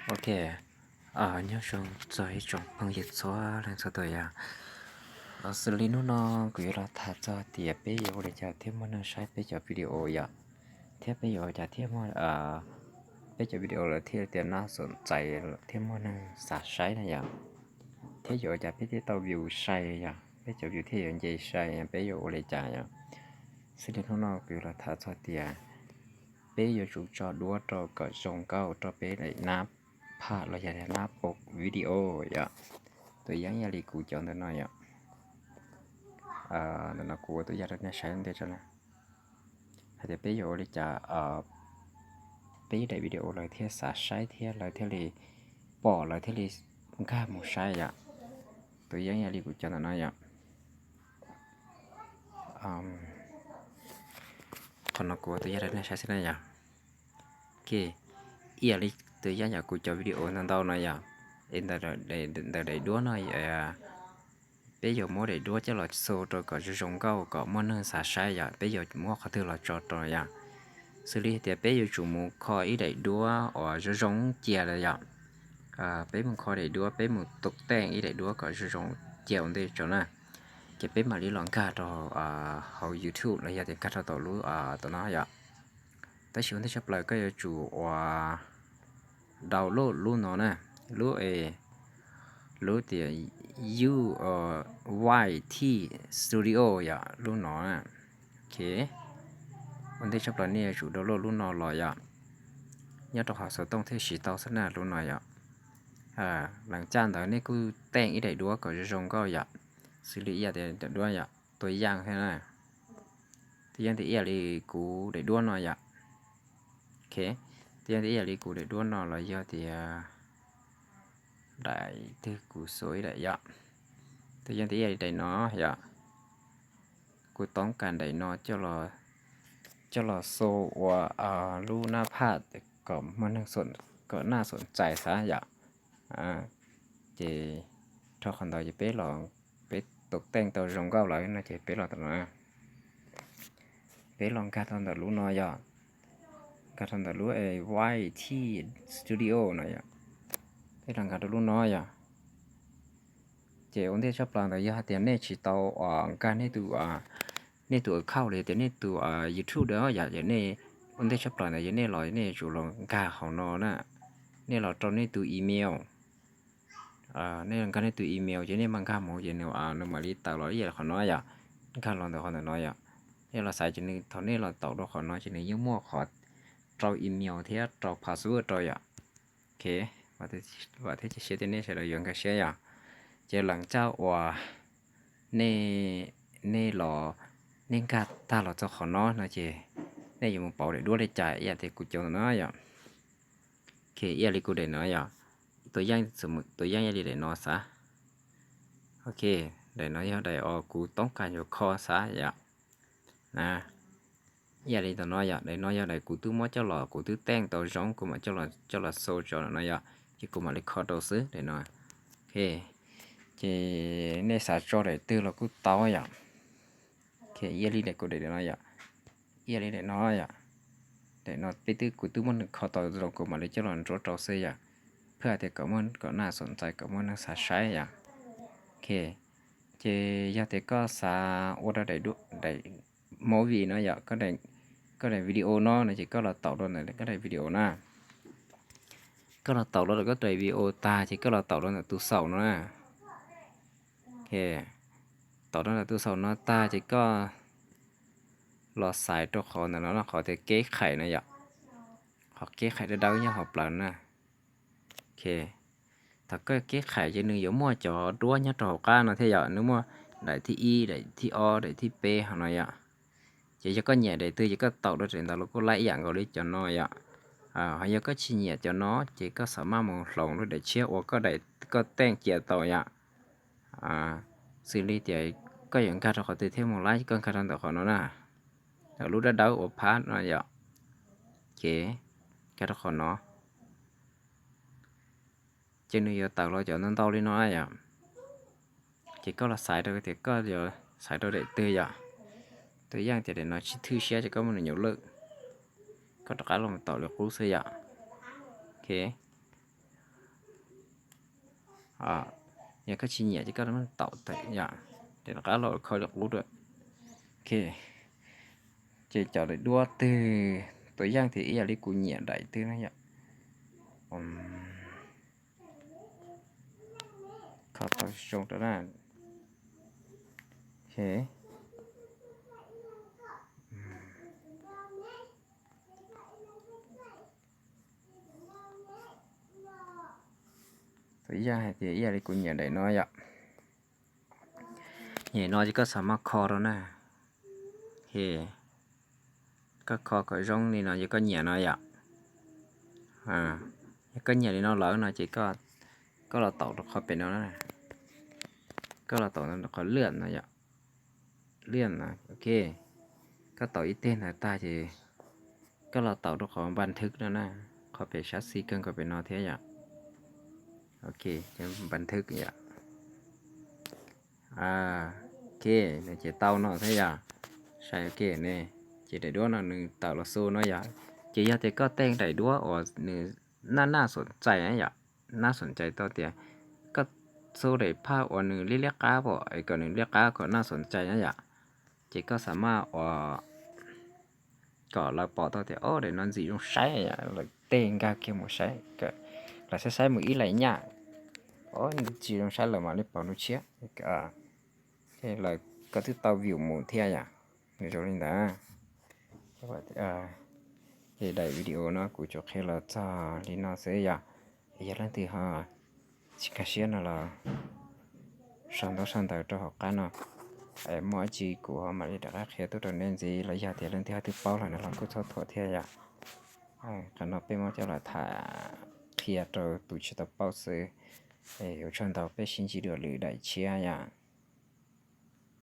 Ok, nyob zoo txog ib tsoom phooj ywg txhua leej txhua tus yom. Xws li hnub no kuv yuav los tham txog tias peb yuav ua li cas thiaj muaj neeg saib peb cov video yom, thiab peb yuav ua cas thiaj muaj, peb cov video lawv thiaj tias nab xom txais thiaj muaj neeg xav saib na yom, thiab yuav ua cas peb thiaj tau view sai yom, peb cov view thiaj yuav nce sai, peb yuav ua li cas yom. Xws li hnub no kuv yuav los tham txog tias peb yuav tsum tso duab rau kom zoo nkauj rau peb daim nab phaj los yog nab pov video yom. Tus yeeb yog li kuv cov ntawm no yom. Ntawm no kuv ua tus yaj rau nej saib ntej tso na, hais tias peb yuav ua li cas peb daim video lawv thiaj xav saib thiab lawv thiaj li pom lawv thiaj li nkag mus saib yom. Tus yeeb yog li kuv cov ntawm no yom. Qhov no kuv ua tus yaj rau nej saib xwb na yom. Ok, ib yam li tus yeeb yog kuv cov video ntau ntau no yom, es ntawm daim duab no, peb yuav muab daim duab coj los xo rau kom zoo zoo nkauj kom muaj neeg xav saib yom, peb yuav muab qhov twg los tso rau yom. Xws li hais tias peb yuav tsum mus kho ib daim duab uas zoo zoo cia lawm yom. Peb mus kho daim duab, peb mus tus teej ib daim duab kom zoo zoo cia ua ntej tso na, ces peb mam li los nkag rau hauv YouTube los yog tias nkag rau tom lub tom no yom. Tab sis ua ntej tshaj plaws koj yuav tsum uas download lub no na, lub es lub tias U Y T Studio yom, lub no na. Ok, ua ntej tshaj plaws nej yuav tsum download lub no los yom. Nyob rau qhov xov tooj thiaj siv tau xwb na lub no yom. Lees caj ntawd nej kuj teej ib daim duab kom zoo zoo nkauj yom. Xws li ib yam tias daim duab yom, tua yaj thiab na, tua yaj tias ib yam li kuv daim duab no yom. Ok, tua yaj tias ib yam li kuv daim duab no los yog tias daim twg kuv xo ib daim yom. Tua yaj tias ib yam li daim no yom. Kuv toob kas daim no coj los xo ua lub nab phaj kom muaj neeg, kom nab xom txais xav yom. Ces rau qhov ntawd ces peb, peb tus teej tau zoo nkauj lawm no ces peb los tom no, peb los nkag rau ntawm lub no yom, nkag rau ntawm lub Y T Studio no yom, peb los nkag rau lub no yom. Ces ua ntej tshaj plaws ntawd yog hais tias nej tsis tau nkag nej tus, nej tus account los yog tias nej tus YouTube da yom, ces nej ua ntej tshaj plaws ntawd yog nej los nej yuav tsum los nkag hauv no na, nej los rau nej tus email. Nej los nkag nej tus email ces nej mam nkag mus ces nws, nws mam li tawm los ib yam li qhov no yom, nkag los ntawm qhov ntawm no yom. Nej los xaiv ces nws, thaum nej los taum rau qhov no ces nws yeej muaj qhov rau email thiab rau password rau yom. Ok, vam thiab cia siab tias nej sawv daws yuav nkag siab yom. Ces lees caj uas nej, nej los, nej nkag tag los txog qhov no no ces nej yuav mus pauv daim duab li cas ib yam tias kuv cov ntawm no yom. Ok, ib yam li kuv daim no yom, tua yaj, tua yaj ib yam li daim no xav. Ok, daim no yog daim uas kuv toob kas yuav kho xav yom. Ib yam li ntawm no yom, daim no yog daim kuv twb muab coj los, kuv twb teej tau zoo kuv mam coj los xo tso no yom, ces kuv mam li kho rau xwb daim no. Ok, ces nej xav tso daim twg los kuj tau yom. Ok, ib yam li daim kuv daim no yom, ib yam li daim no yom, daim no peb twb, kuv twb muab nws kho tau zoo kuv mam li coj los ntsuab rau xwb yom, phwj hais tias kom muaj, kom nab xom txais kom muaj neeg xav saib yom. Ok, ces yog tias koj xav ua rau daim movie no yom, koj daim video no no ces koj los taum rau ntawm koj daim video na. Koj los taum rau ntawm koj daim video tag ces koj los taum rau ntawm tus xaum no na. Taum rau ntawm tus xaum no tag ces koj los xaiv rau qhov ntawm no, qhov tias keb qhais no yom, qhov keb qhais dawb dawb nyob hauv plawv na. Ok, thaum koj keb qhais ces nws yuav muaj cov duab nyob rau hauv qab no thiab yom, nws muaj daim thib ib, daim thib ob, daim thib peb hauv no yom. Ces yog koj nyiam daim twg ces koj taum rau daim ntawd los kuj laib ib yam nkaus li cov no yom. Ho yog koj tsis nyiam cov no ces koj xam maj mus hloov rau daim tshiab uas koj, koj teej cia tau yom. Xws li tias koj yuav nkag rau qhov twg thiaj mus laib, koj nkag rau ntawm qhov no na, lub dawb dawb uas phab no yom. Ces nkag rau qhov no, ces nws yuav tawm los cov ntau ntau li no yom. Ces koj los xaiv rau tias koj yuav xaiv rau daim twg yom. Tus yeej tias daim no tsis thwj siab ces koj muab nws nyuam lwj, koj rov qab los taum li qub xwb yom. Ok, Yog koj tsis nyiam ces koj taum tawm yom, ces rov qab los kho li qub dua. Ok, ces cov daim duab twg tuaj yeej tias ib yam li kuv nyiam daim twg na yom. Kho tau zoo rau na. Tau yeej hais tias ib yam li kuv nyiam daim no yom. Nyem no ces koj xam maj kho rau na. Koj kho kom zoo li no ces koj nyiam no yom. Yog koj nyiam li no lawm no ces koj los taum rau qhov pem no na. Koj los taum qhov lwaj no yom. Lwaj no, ok. Koj taum ib teg ntawd tag ces koj los taum rau qhov npas thwb no na, qhov pem sab xis kawg nkaus pem no thiab yom. Ok, npas thwb yom. Ok, ces tau no thiab yom. Saib ok ne, ces daim duab no nws tawm los xu no yom. Ces yog tias koj tej daim duab uas nws naj naj xoom cais na yom, naj xoom cais tau tias koj xu daim phaj uas nws liab liab qab pom es kom nws liab qab kom naj xoom cais na yom, ces koj xam maj ua kom lawv pom tau tias o daim no ntxim zoo saib, lawv tej nkag kiag mus saib, lawv saib saib mus ib leeg nyaj, o ntxim zoo saib lawm mam li pauv lub tshiab, lawv, koj twb tau view mus thiab yom. Nws zoo li ntawd. Ces daim video no kuv tsuas qhia los txog li no xwb yom. Yog leej twg ho tsis nkag siab no los sau ntaub sau ntawv rau hauv qab no, muaj dab tsi kuv ho mam li rov qab qhia tuaj rau nej ntxiv, los yog tias leej twg ho twb paub lawm no los kuj txhob thuam thiab yom. Qhov no peb muab coj los tham qhia rau tus tsis tau paub xwb, yuav tsum ntau peb sib ntsib dua lwm daim tshiab yom.